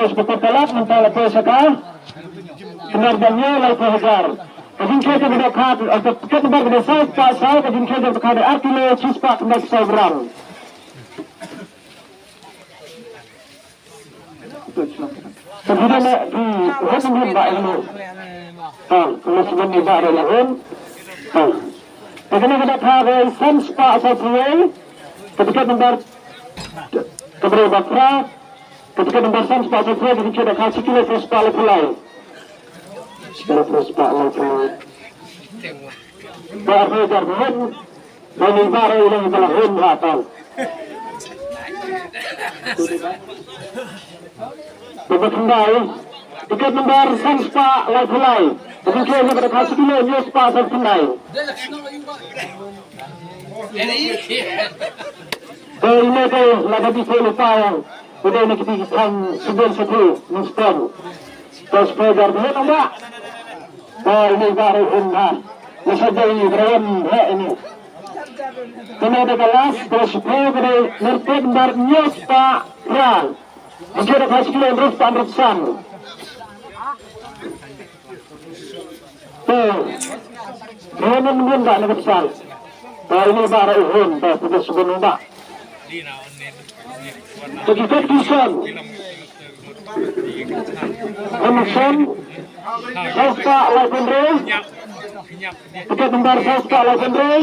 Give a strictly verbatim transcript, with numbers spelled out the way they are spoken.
poi sha ka por palat, mynta la poi sha ka khyndai ba hynñiew, laiphew hajar. Ka jingkheiñ kaba dohkha, eh, ka tiket number kaba saw spah saw, ka jingkheiñ kaba dohkha dei ar kilo shi spah khyndai spah saw gram. Ka video na di hot ni ba eno. Ha, kena sebenarnya ba ada lawan. Ha. Ka kane ka dohkha dei san spah saw phew wei. Ka tiket number, ka briew ba phra. Ka tiket number san spah saw phew wei, ka jingkheiñ dohkha shi kilo phew spah laiphew lai. Shi kilo phew spah laiphew lai. Ba arphew hajar ba hot. Ba ni ba re ilong ba la hot ha tang. Ba ba khyndai. Tiket number san spah laiphew lai. Ka jingkheiñ kaba dohkha shi kilo hynñiew spah san khyndai. Ka ine ka la ka di ko le pa. Pynban na kiti ki thaiñ Sibun Sati Municipal. Te spray jar bihin ong ba. Te ini ba ruh hun ha. Ni sa dei brawan ha ini. Kane da ka last, te spray ka dei nyrpit bar nyos pa ran. Mungkin ada siklo rus pan rus san. Te, ruh mun mun ba na ka san. Te ini ba ruh hun, te pynban Sibun ba. Te ki kat ki san. Hon san. Sasta lai pynroi. Tiket number sasta lai pynroi.